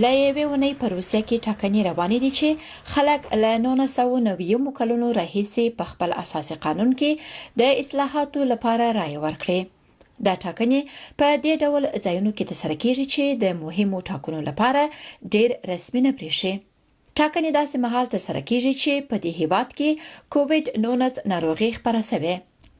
له یوې اونۍ په روسیه کې ټاکنې روانې دي چې خلک له 1990 کلونو راهیسې په خپل اساسي قانون کې د اصلاحاتو لپاره رایه ورکړي. دا ټاکنې په دې ډول ځایونو کې ترسره کیږي چې د مهمو ټاکنو لپاره ډیر رسمي نه بریښي. ټاکنې داسې مهال ترسره کیږي چې په دې هیواد کې کوویډ 19 ناروغي خپره شوې،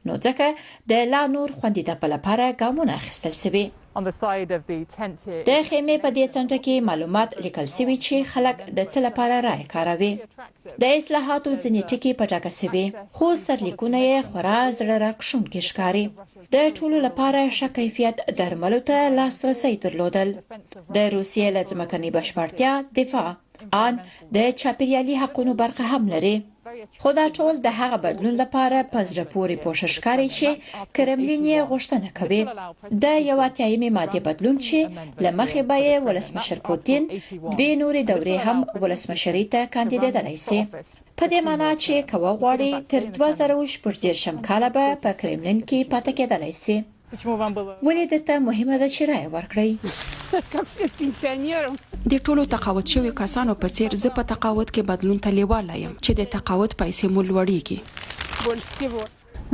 نو ځکه د لا نور خوندیتوب لپاره ګامونه اخیستل شوي. د خیمې په دې څنډه کې معلومات لیکل شوي چې خلک د څه لپاره رایه کاروي. د اصلاحاتو ځینې ټکي په ډاګه شوي، خو سرلیکونه یې خورا زړه راکښونکي ښکاري. د ټولو لپاره ښه کیفیت درملو ته لاسرسی درلودل، د روسیې له ځمکنۍ بشپړتیا دفاع، آن د چاپیریالي حقونو برخه هم لري. خو دا ټول د هغه بدلون لپاره په زړه پورې پوښښ ښکاري چې کرملین یې غوښتنه کوي. د یو اتیایمې مادې بدلون چې له مخې به یې ولسمشر پوتین دوې نورې دورې هم ولسمشرۍ ته کاندیدېدلی شي. په دې مانا چې که وغواړي تر 2036 کاله به په کرملین کې پاتې کېدلی شي. ولې درته مهمه ده چې رایه ورکړئ؟ د ټولو تقاعد شویو کسانو په څېر زه په تقاعد کې بدلون ته لېواله یم چې د تقاعد پیسې مو لوړېږي.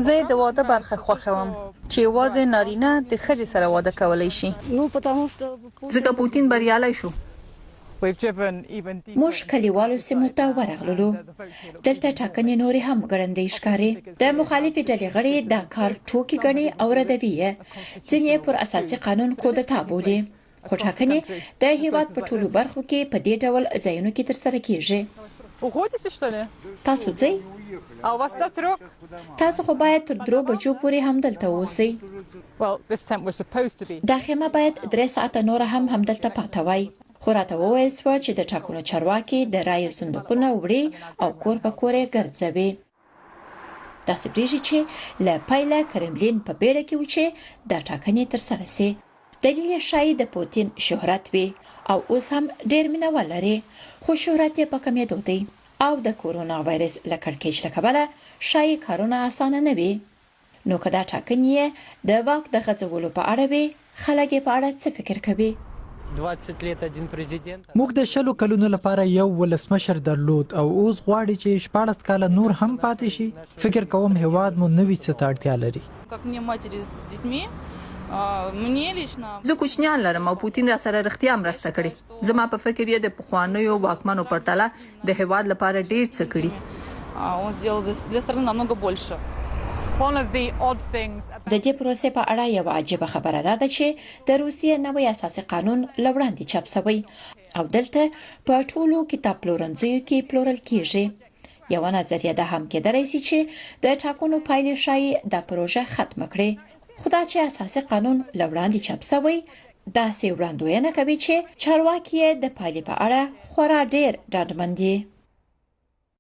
زه یې د واده برخه خوښوم چې یوازې نارینه د ښځې سره واده کولی شي. ځکه پوتین بریالی شو. موږ کلیوالو سیمو ته ورغللو. دلته ټاکنې نورې هم ګړندۍ ښکاري. د مخالفې ډلې غړي دا کار ټوکې ګڼي او ردوي یې. ځینې یې پر اساسي قانون کودتا بولي. خو ټاکنې د هیواد په ټولو برخو کې په دې ډول ځایونو کې ترسره کیږي. تاسو ځئ؟ تاسو خو باید تر درو بجو پورې همدلته اوسئ. دا خیمه باید درې ساعته نوره هم همدلته پاته وای. خو راته وویل شوه چې د ټاکنو چارواکي د رایو صندوقونه وړي او کور په کور یې ګرځوي. داسې بریښي چې له پیله کرملین په بیړه کې و چې دا ټاکنې ترسره شي. دلیل یې ښايي د پوتین شهرت وي او اوس هم ډېر مینهوال لري، خو شهرت یې په کمېدو دی او د کورونا وایرس له کړکېچ له کبله ښايي کارونه اسانه نه وي. نو که دا ټاکنې یې د واک د غځولو په اړه وي، خلک یې په اړه څه فکر کوي؟ موږ د شلو کلونو لپاره یو ولسمشر درلود او اوس غواړي چې 16 کاله نور هم پاتې شي. فکر کوم هېواد مو نوي څه ته اړتیا لري. زه کوچنیان لرم او پوتین راسره رښتیا مرسته کړې. زما په فکر یې د پخوانیو واکمنو پرتله د هېواد لپاره ډېر څه کړي. د دې پروسې په اړه یوه عجیبه خبره دا ده چې د روسیې نوی اساسي قانون له وړاندې چاپ شوی او دلته په ټولو کتاب پلورنځیو کې پلورل کیږي. یوه نظریه دا هم کېدلی شي چې د ټاکنو پایلې ښايي دا پروژه ختمه کړي، خو دا چې اساسي قانون له وړاندې چاپ شوی، داسې وړاندوینه کوي چې چارواکي یې د پایلې په اړه خورا ډېر ډاډمن دي.